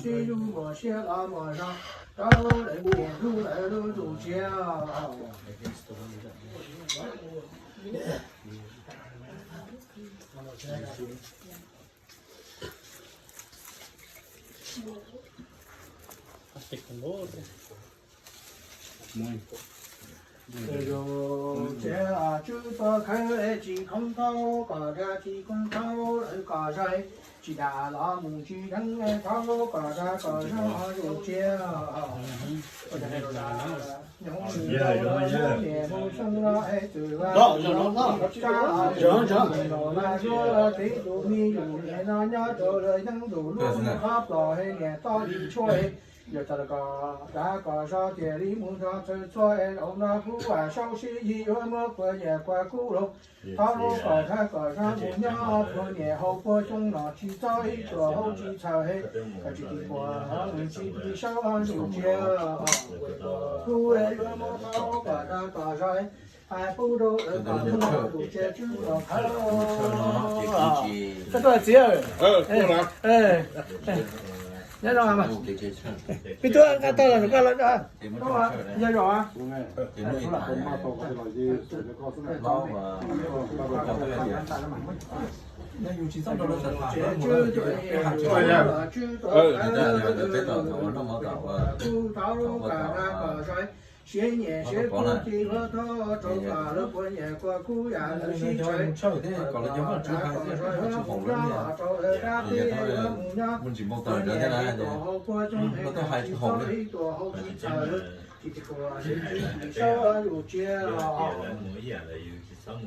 Sib zug muas siab los muas zog, rau lawv niam hlub lawv lub ntuj tsiab. Tus tswv tuaj khawb tsis khoob thaub kom zaj, tsis khoob thaub lawv kom zaj, tsis dam los mus tsis dheev thaub kom zaj kom zaj tus tsiab. Nyob mus xyoo no es txwm vaj los vaj zuag tib tus me yus niam no nyob rau lawv yeeb ntus lub qhov plos es niam toj li tshuaj es yog tau kom zaj kom zaj tias li mus nrog txawg txhua es zaum no kuv vam saub sib yig yuav muab kua nyiam kua kub los thaub kom zaj kom zaj mus nyob puag niam hauv puag xyoo no tsis txob ib tug hauv tsis txhawj es tsis ti puas tsis ti saub tus tsiab. Kuv yuav muab thaub kom zaj kom zaj hais pub rau lawv kom tus tsiab tswv tuaj khawb. Koj tuaj txiv. Nyob zoo. Peb tub nqa tau los koj los. Yog zoo. Siab nyiam siab kub ci ua thoj rau kom lawv puas nyiam kua kub yam lawv sib tshawb. Kom lawv nyob mus nyob rau lawv dab teb yuav mus nyob puag niam ib tuam hauv puag xyoo es tsis txob ib tuam hauv tsis txhawj, tsis ti puas tsis ti saub tus tsiab. Yog yus twb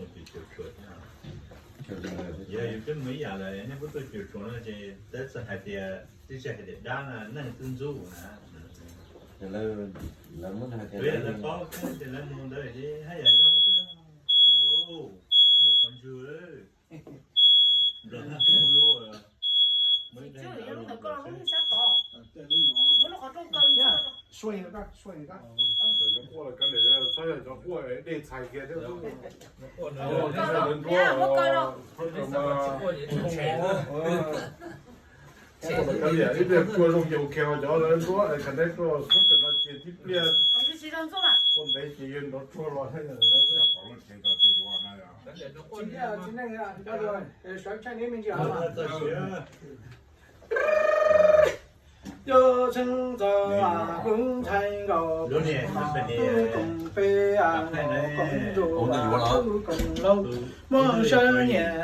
mus ib yam lawm, nej kuj tuaj cuam tshuam no ces tab txawm hais tias twb tsis hais tias dab na, neeg twb ntxub na. Lawv paub thiab ces lawv mus ntawd ces haj yam zoo xwb. Muaj qhov ntswg, lub, txhob yog cov quaj dej txhais kiag thiab. Ib pliag kuaj zoo ces ua kiag cov lawv nruab es khav deb tuaj xub kawm no ces tib pliag quaj ntev ces yog nrov tsuag los. Sawv tshaj neb me ntsis os. Cov txheeb txog kub ntxhais nkaus, kub koom peb, kub koom ntuj, kub koom lauj, muaj sawv nyiam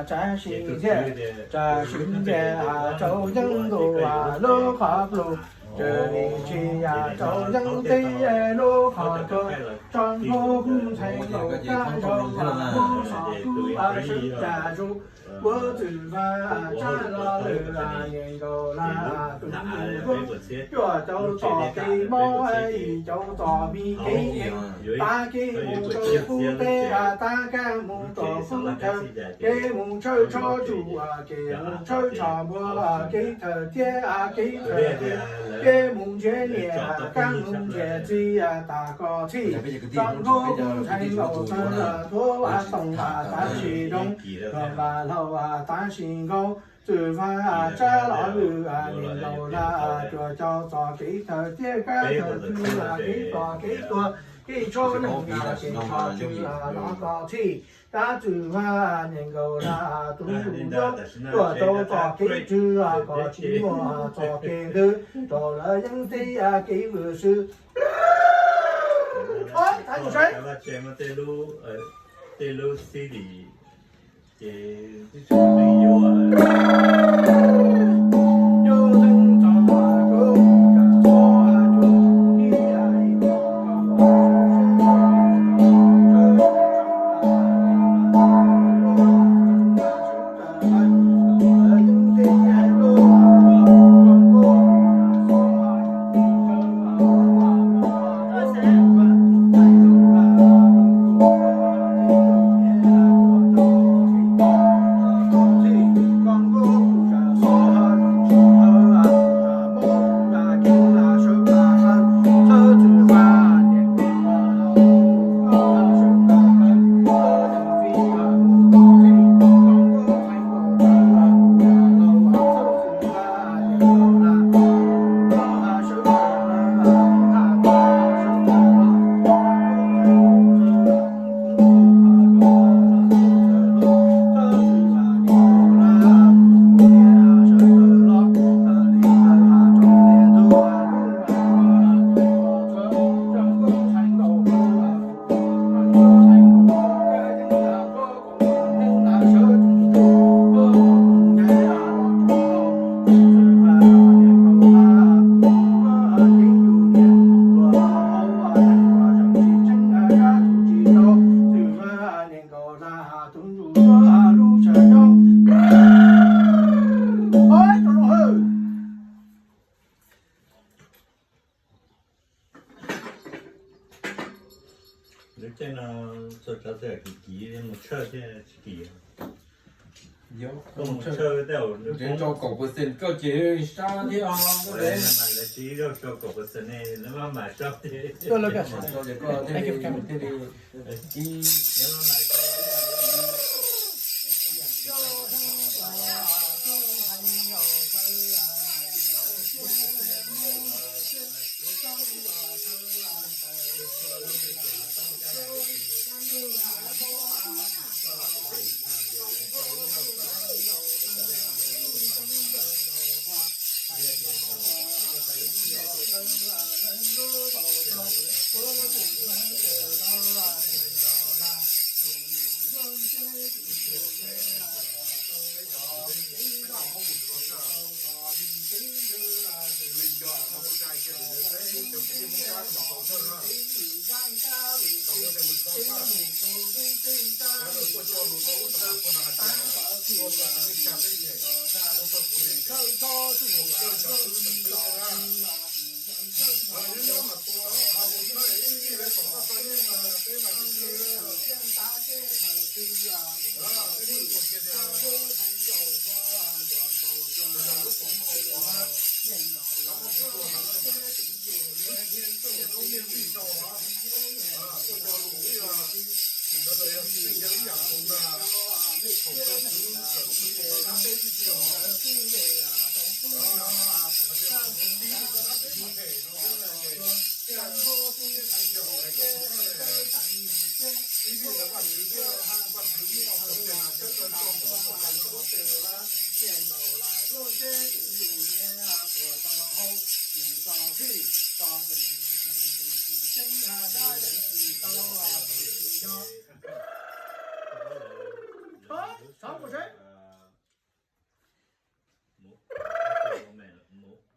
tsav sim thiab, tsav sim thiab rau yeeb ntuj lub qhov plug, tsev nim tsis yam rau yeeb teb lub qhov tuag, tso hnub kub ntxhais nkaus kab zog muab xov kub sawv tsa zus. Ua txwm vaj tsab los lwm niam nkaus laj tus mus zuag, cuaj caum txom kev mob, yim caum txom mi kev nyeem, tav kev mus rau kub teb, tav kev mus rau kub chaw, kev mus tshawb tsho tsuj, kev mus tshawb tsho npua, kev thawm thiab kev thawm twg, kev mus ntsiav niam, kev mus ntsiav txiv, tas koj txhij, tso hnub kub ntxhais nkaus txawg, tuav vaj toog tav sim zoo, koj vaj laug tav sim nkaus, txwm vaj tsab los lwm niam nkaus laj, cuaj caum txom kev thawm thiab kab thawm twg, kev plom kev tuag, kev tsho neeg, kev tsho tswv, los koj txhij, tab txwm vaj niam nkaus laj tus mus zuag, cuaj caum txom kev tswv, koj tsis muaj txom kev ntws, rau lawv yeeb teb kev vwm xwb. Tej lub, tej lub xib lis ces twb tsis muaj neeg yuav. Tej no txhua tsav txhua yam kim kim mus tshawj thiab tsis kim. Koj mus tshawj tej, nws rau kaum percent koj ces sab thiab os. Lawv tsis rau kaum percent ne, lawv maj mam sab thiab. Koj thiaj li, thiaj li ib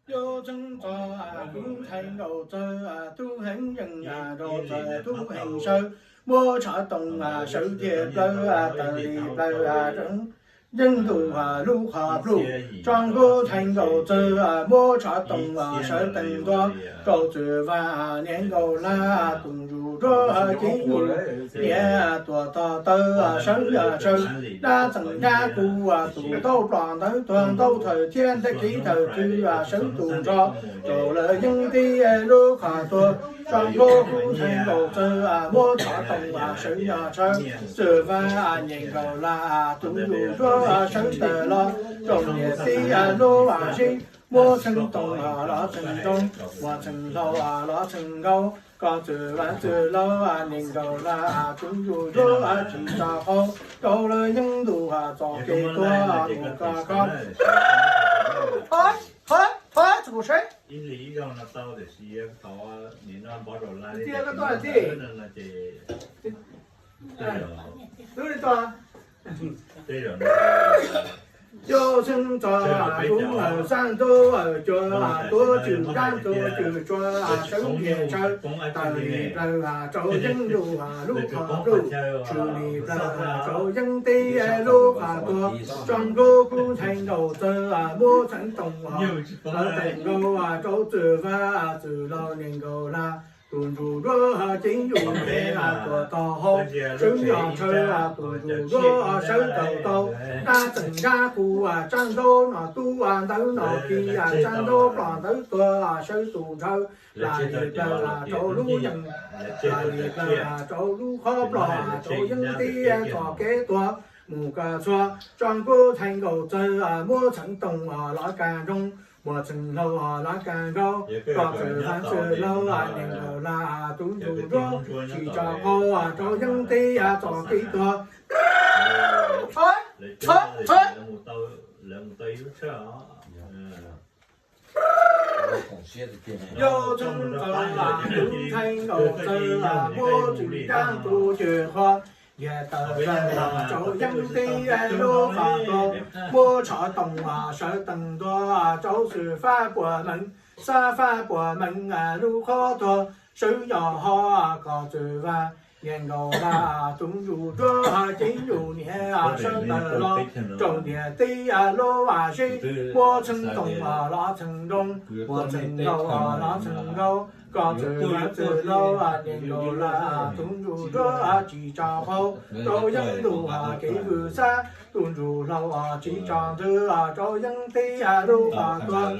Cov txheeb txog kub theej nkaus txawg tub heev yeej rau txawg tub heev sawv, muab tshav toom sawv tiag plawg taws li plawg yeej ntuj lub qhov plug. Tso kub theej nkaus txawg muab tshav toom sawv teeg tuag rau txwm vaj niam nkaus laj tus ntsuj duab ceeb yus niam tuam tog tawg sawv yog sawv dab txeem dab kuv tus ntaub plos ntawd tuag ntaub thawm thiab ntaub kev thawm tswv sawv tus nrho rau lawv yeeb tib lub qhov tuag. Tso kub theej nkaus txawg muab tshav toom sawv yog sawv txwm vaj niam nkaus laj tus ntsuj duab sawv tawg los rau niam tib lub sij, muab txheej toom los txheej ntoo, muab txheej hlau los txheej nkaus, koj txwm vaj txwm laug niam nkaus laj tus ntsuj duab tsis tso qau rau lawv yeeb ntuj txoj kev tuag mus koj kho. Thov, thov, thov txhob saib. Ib li ib zaug no tau tiam sis thov nim no npov rau laj li tias koj tuaj tij. Twb li tuaj. Cov txheej txog kub hawm xab ntub hawm cua tuav tswm dab tuav tswm tsua sawv ntiag tsawv taws li plawg rau yeeb ntuj lub qhov plug, tswm li plawg rau yeeb tib lub qhov tuag. Tso kub kub theej nkaus txawg muab txheej toom los txheej nkaus rau txwm vaj txwm laug niam nkaus laj tus ntsuj duab ceeb yus niam tuam tog hau, sawv yog sawv tus ntsuj duab sawv tawg tau, dab txeem dab kuv tsab ntaub no tub ntawd no kis tsab ntaub plos ntawd tuag sawv tus nrhawv, laj li plawg rau lub yeeb, laj li plawg rau lub qhov ploj rau yeeb tib txoj kev tuag mus koj txhua. Tso kub theej nkaus txawg muab txheej toom los kag nroog, muab txheej hlau los kag nkaus, koj txwm vaj txwm laug niam nkaus laj tus ntsuj duab tsis tso qau rau yeeb tib txoj kev tuag. Yog txheej txawg kub theej nkaus txawg muab tswm dab tuav tswm qhua, yog taws plawg rau yeeb tib lub qhov tuag, muab tshav toom sawv teeg tuag rau xwm fab puas meej, xab fab puas meej lub qhov tuag, sawv yog ho koj txwm vaj Niam nkaus laj tus ntsuj duab ceeb yus niam sawv tawm los rau ntiaj teb lub zeb, muab txheej toom los txheej nroo, muab txheej nkaus los txheej nkaus, koj txwm txwm laus niam nkaus laj tus ntsuj duab tsis tso qau rau yeeb ntuj kev vwm xab, tus ntsuj hlau tsis tso ntwg rau yeeb teb lub qhov tuag.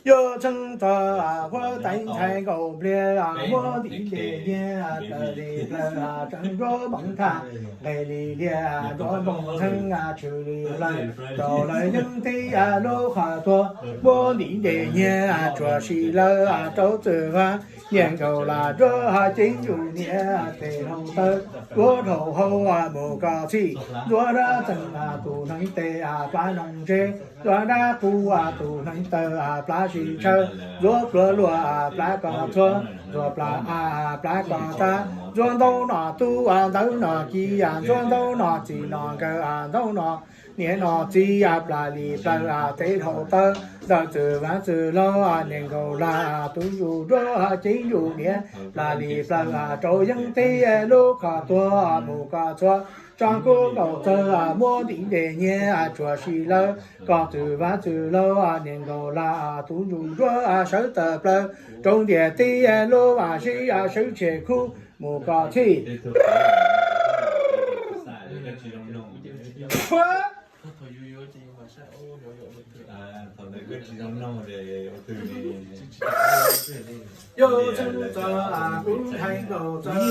Yog txheej txog huab tais ntxhais nkaus pliag, muab ntiv ntes nyiag tawm li plaws tseem nruab npeev thaj, nqes li liag nruab npoo ntxheeb tshwm li plaws rau lawv yeeb teb lub qhov tuag, muab ntiv ntes nyiag tsuas si lawv rau txwm vaj, niam nkaus laj duab ceeb yus niam tes hlau taw, duab dhau hau mus koj txhij, ntxuav dab txeeg tus hneev tes plab noog ntse, ntxuav dab qus tus hneev taw plab sib tshaw, ntxuav pluav luaj plab koj txhua, ntxuav plab a plab koj tag, ntxuav ntaub no tub ntawv no ci, ntxuav ntaub no txiv no nkawm ntaub no niam no txiv, plas li plaws teb dhau taw, ntawm txwm vaj txwm laug niam nkaus laj tus ntsuj duab ceeb yus niam, plas li plaws rau yeeb teb lub qhov tuag mus koj txhua, tso kub nkaus txawg muab ntiv ntes nyiag tsuas si lawv, koj txwm vaj txwm laug niam nkaus laj tus ntsuj duab sawv tawm plaws rau ntiaj teb lub vaj zeb sawv tseg khub mus koj txhij. Yog txheej txog kuv ntxhais nkaus txawg,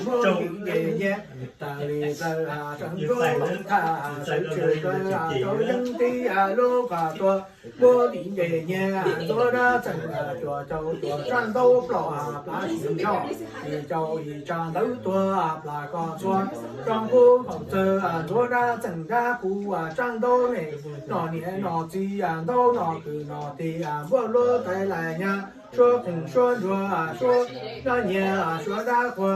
muab ntiv ntes nyiag tawm li plaws tseem nruab npeev thaj, sawv tseg plaws rau yeeb teb lub qhov tuag, muab ntiv ntes nyiag ntxuav dab txeeg cuam caum cuam tsab ntaub plaub plab sib ntshaw, yim caum yim tsab ntawv tuag plas koj txhua, tso kub nkaus txawg ntxuav dab txeeg dab qus tsab ntaub ne, no niam no txiv ntaub no kwv no tij, npuaj luab tais lais nyab, suab qeeg suab ntsuag suab dab nyiag suab dab qhua,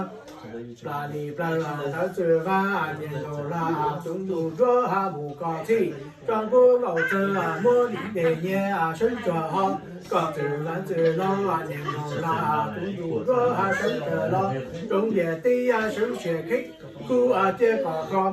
plas li plaws ntawm txwm vaj niam nkaus laj tus ntsuj duab mus koj txhij, tso kub nkaus txawg muab ntiv ntes nyiag sawv tsuag ho, koj txwm vaj txwm laug niam nkaus laj tus ntsuj duab sawv tawm los rau ntiaj teb sawv tseg khub cia koj kho.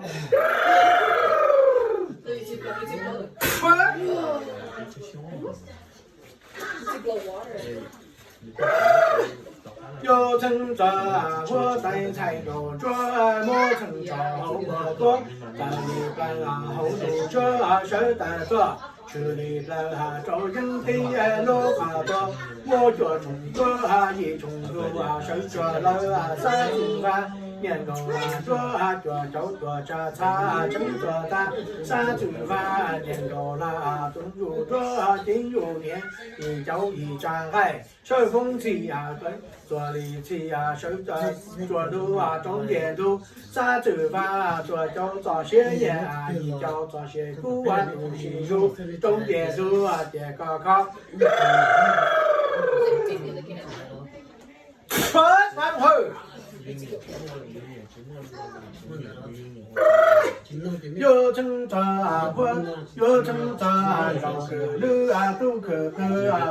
Yog txheej txog huab tais ntxhais nkaus ntsuab, muab txheej tso hauv npoo tuab, tawm li plaws hauv ntuj tsuab sawv tawm tuaj, tshwm li plaws rau yeeb teb lub qhov tuag, muab cuaj tshooj tuab yim tshooj ntuj sawv tsuag lawv, xab txwm vaj niam nkaus laj tuab cuaj caum cuaj tsab txhab tseeb tuag tag, xab txwm vaj niam nkaus laj tus ntsuj duab ceeb yus niam, yim caum yim tsab nqaij sawv foob txhij, txuas li txhij sawv tsuag ntuj rau ntiaj ntug, xab txwm vaj cuaj caum txoj sia nyiam, yim caum txoj sia kub tus sis zus rau ntiaj ntug tias koj kho. Yuav txheeb txog, yuav txheeb txog zaum kws lwm tub kws pw,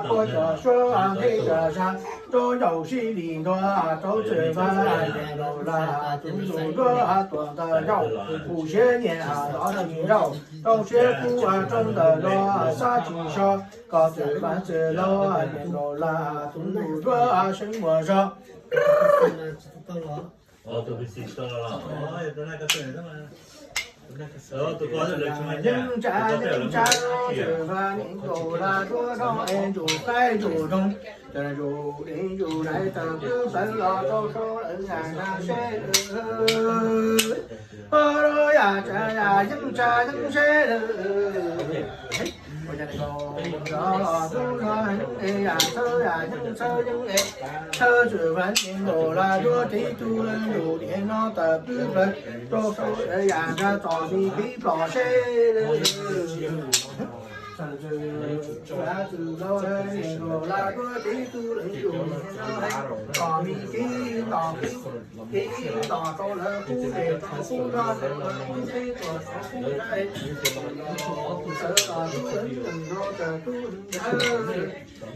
puab cov suab nqe cov zag rau yaum sib li ntua, rau txwm vaj nyeem laus laj tus ntsuj duab tuam ntawm yauj, kuv siab nyiam los tsis yauj, rau siab kub rau ntawm los xab tsis so, koj txwm vaj txwm laus nyeem laus laj tus ntsuj duab seeb muag zog. Yeej tsa yeej tsa, txwm vaj nyeem laus laj duab no es ntsuj qaib ntsuj doog, tawm ntsuj dej ntsuj dais tawm pwb plawv los rau saud lawm nag nag seb lawm. Yam tsa yam yeej tsa yeej seb lawm. Tub no heev es yam txhawb yam yeej txhawb yeej es, txhawb txwm vaj nyeem laus laj duab tib tug leej yus tias no tawm pwb plawv rau saud lawm yam nrag txom txim pib plom seb lawm. Tus ntxawg, tus ntxawg los niam laus lawv tuaj tib tug leej yug no, tom me kib tom kib, kib tom rau lawv qub es rau qub no, lawv qub teb tuaj rau qub na. Tus ntxawg los tub leej yug no, tus ntxawg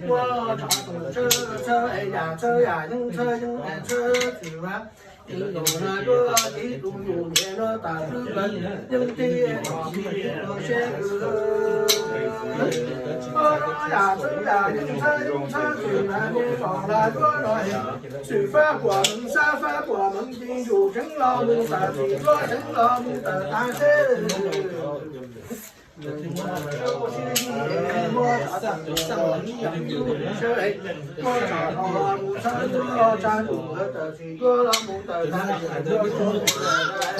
ua tsov tus ntxawg txhawb yam txhawb yam yeeb txhawb yeeb txhawb txwm vaj. Tus ntxawg no tuaj tib tug yus niam no tas twb lawv yeeb tib tom me kib tuaj seb. Yam txhawb yam yeeb txhawb yeeb txhawb txwm vaj niam laus lawv tuaj no, txwm fab puas meej xab fab puas meej, ci yus tseeb los mus tas txim, tuaj tseeb los mus tas tas seb. Muab tsov tom mus seb, muab tsov los mus txhawb, tuaj los tsa ntuj lawv tawm txim, tuaj los mus tawm tag, tuaj los mus tawm tag,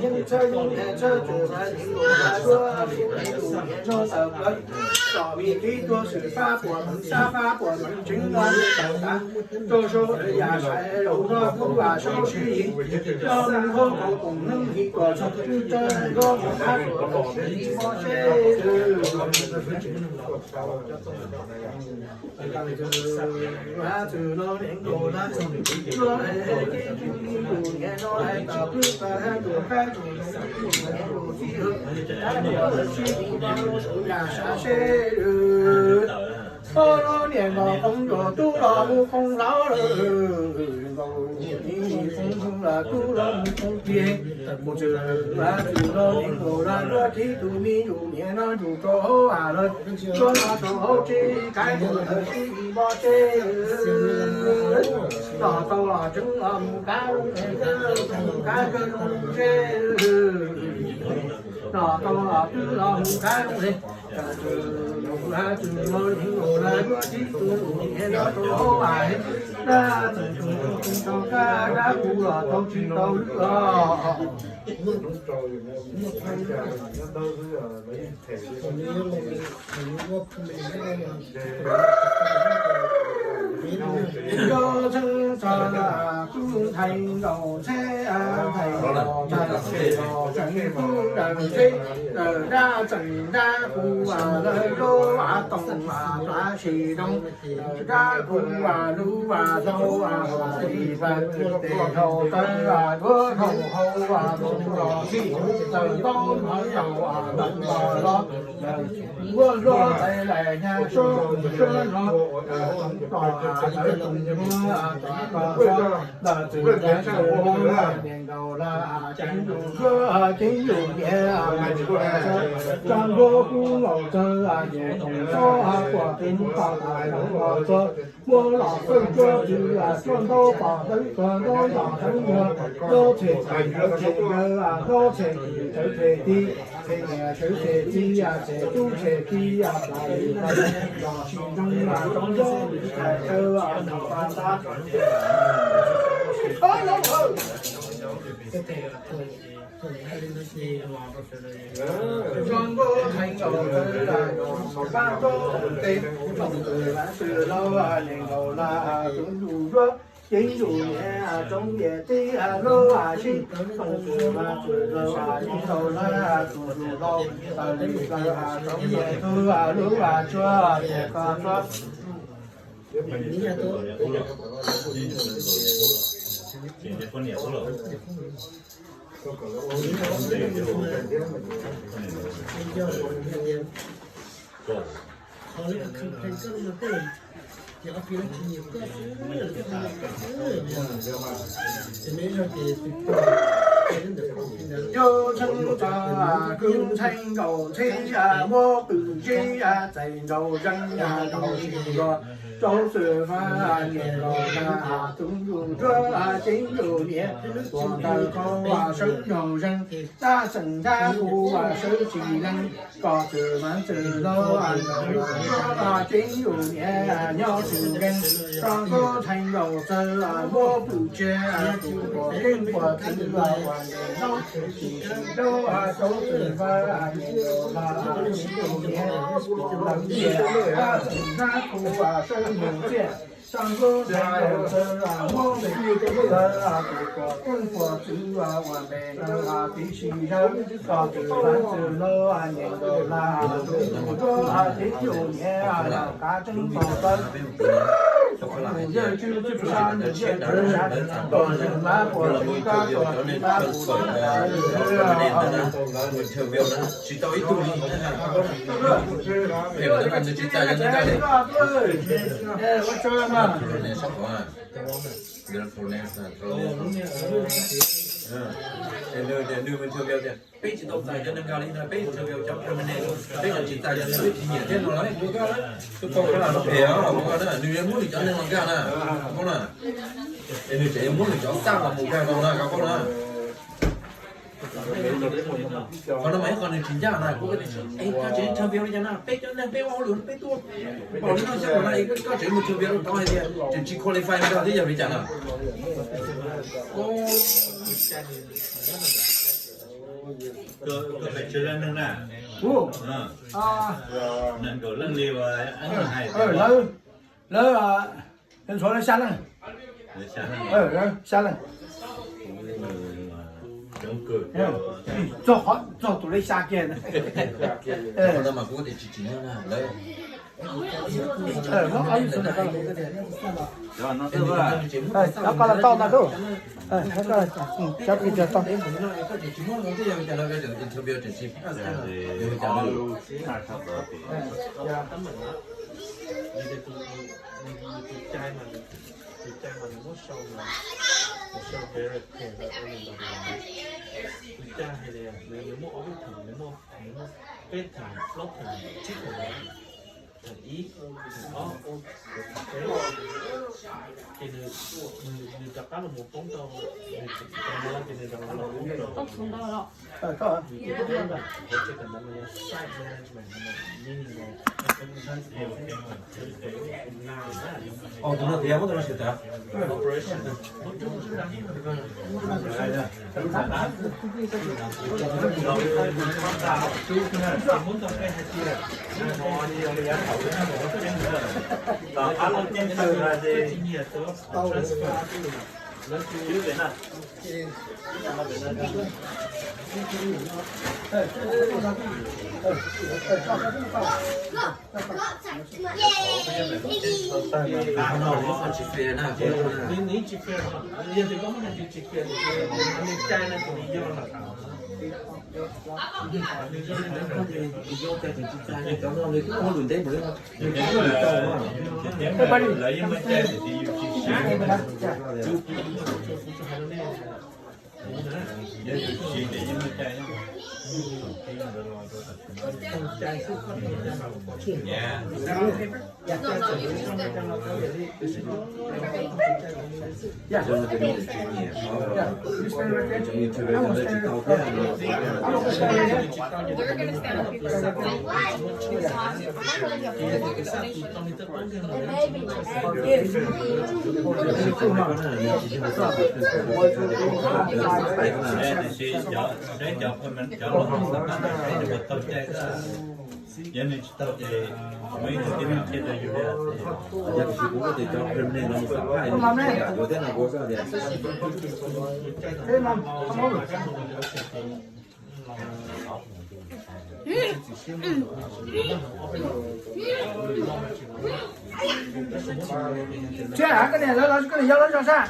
yeej txhawb yeej txhawb txwm vaj niam laus lawv tuaj, tus niam no tawm plaws, tom me kib tuaj txwm fab puas meej xab fab puas meej, tseeb los mus tawm tag. Rau saum yam saib laus no kuj vam saub sib yig, nyob mus hauv kaum koom neeg yig kom txog twb tawg, nyob mus qab tuam sib yig mob seb. Tus ntxawg los niam laus lawv tuaj, tus niam no hais kom peb pab tus qab tus niam laus txij, sib yig mob saum yam saib seb. Ob los niam nkaus qoob yuav tub los mus qoob hlau lawm, nkaus niam qoob ntxoog los tub los mus qoob plig. Mus txwm vaj txwm los niam nkaus lawv tuaj tib tug me yus niam no yus rau hauv av lawm, tuaj no rau hauv tsev kav mus lawv sib mob seb. Los tau los tseeb los mus kav, mus kav zoo seb. Los tau los twb los mus kav zoo li. Tus vaj txwm los niam nkaus lawv tuaj tib tug niam no rau hauv av, dab txeem tus tau kab dab kuv los tau tsis tau lwm os. Nco txheeb txog kuj ntxhais nkaus txheb, ntxhais nkaus ntxhais txheeb kuj daws txheb, daws dab txeem dab kuv lawv lub toog plav tsis zoo, daws dab kuv lub hlau li vaj tes hlau tawv duab dhau hau los txij, daws ntaub ntawv yaus los los los, ua hlo txais lais nyag sab sab no, txoov tos lawv tus muab txoov tos txog, ntawm txwm ntawd txwm ntawd niam nkaus lawv ceev yus zuag ceev yus niam, tsa nkuaj kub nkaus txawg niam koom txob, puas tus ntawd los txog, muab los txawj tsuab txwv tsuab ntaub pom tawb txog ntaub los txawb muag, ntaub tshem txim tsawv tshem yawg, ntaub tshem kwm tsawv tshem tij, tshem niam tsawv tshem txiv, tshem tub tshem ki, los tsis zoo los txawb ntaub tsawv los txawb ntaub. Zoo nkauj theej nkaus txawv, pab ntaub tes, tsoom txwm vaj txwm laus, niam nkaus lawv tub yus zuag ceev yus niam, tsoom niam tij lub sij, tsoom txwm vaj txwm laus, niam nkaus lawv tus yus laus, tawm li plaws tsoom niam tub lub tsuag, niam koj tsuag. Yog txheej txog kub ntxhee nkaus ntxhib, muab pw ntsib txais nraug zeeg nraug zis los, rau txwm vaj niam nkaus lawv tus yus zuag ceev yus niam, ua ntawm qhov sawv nraug zeeg, dab txeem dab kuv sawv tsis leeg, kom txwm vaj txwm laus nraug zuag ceev yus niam nyob tsis nkees, zoo nkauj theej nkaus txawv muab pw tseg, tus puas keeb puas tw los ua niam noob, tsis zoo rau txwm vaj niam nkaus lawv ceev yus niam, lawv niam dab txeem dab kuv sawv nraug txiaj. Tsis tau ib tug li. Nws tsis txais yog neeg nkag li. Nws, nws, nws tias peb tsis tau txais cov neeg nkag li no, peb interview cov permanent, peb tsis txais cov neeg peb tsis nyiam thiab no. Tus pom koj los phem os, nws yuav muab nws cov neeg los nkag na, koj paub na. Es nws tseem yuav muab nws cov xaj los mus nkag no na, koj paub na. Qhov no mas ib qho nws tsis ncaj na, kuv, es koj tseem interview li cas na, peb cov neeg peb ua hauj lwm peb tuaj npaum li no xwb mas na, es koj tseem mus interview rau tod hais tias tseem tsis qualify li no thiab yog li cas na. Lawv, lawv, lawv ntxhuav lawv xya leej. Xya leej. Txog, txog tus lej xya kiag. Cov ko los tau ntag lauj. Cov ko tau. Tus cai mas nws muab sau, nws sau very clear, tus cai hais tias nws muaj ob peb theem, nws muaj peb theem, plaub theem, tsib theem, theem ib, theem ob, theem peb. Ces nws, nws rov qab los mus poob rau, nws tsis tau no ces nws rov qab los poob rau. Tus no tias muab tus no siv tas. Yog nws tsis tau ces muaj ib tug tib neeg cia rau yus li. Yog tiam sis kuv tias cov permanent no mus xam phaj yuav thiab no kuv xav tias Tsis hais koj niam lawv los koj niam yau lawv zog sab.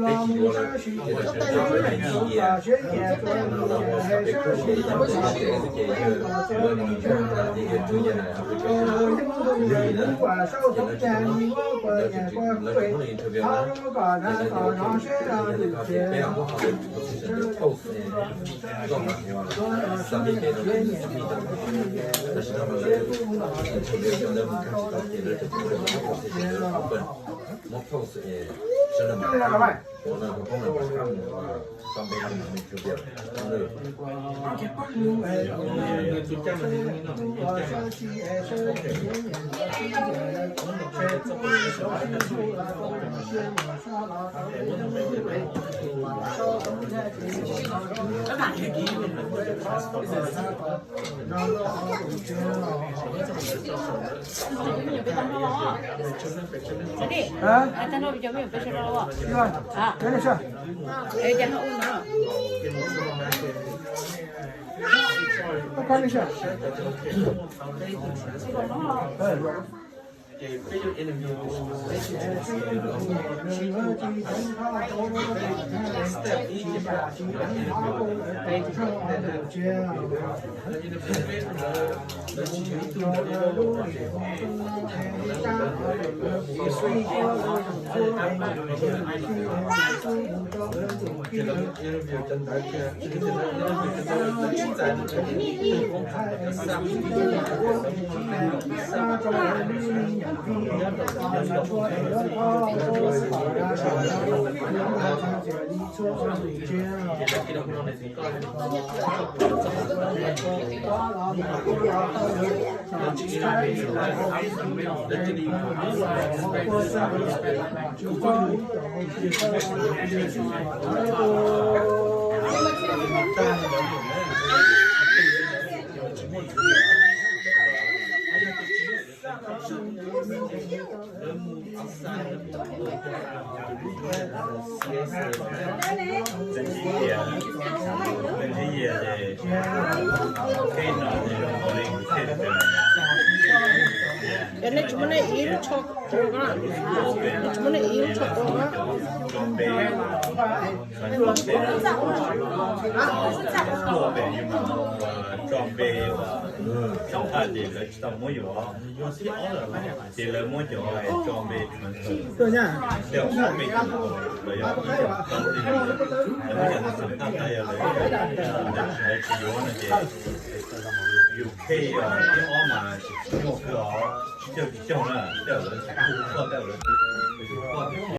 Cov nej tsis muaj nej ib lub tsho quas na, nej tsis muaj nej ib lub tsho quas na. Tso npe uas xyoo haj ces lawv tsis tau muab yus, ces lawv muab cov tso npe tshwm ntawm tej ob peb tus lawv yog ib yam tau li ntawd, lawv muab cov ntawd txham thaj tag yog lawv, lawv tsis yuav no ces yus khej yog ib ob mas tsis nyuaj kawg os, tsis caug tsis caug na, tej zaum lawv xav kuj koj tej zaum lawv kuj koj.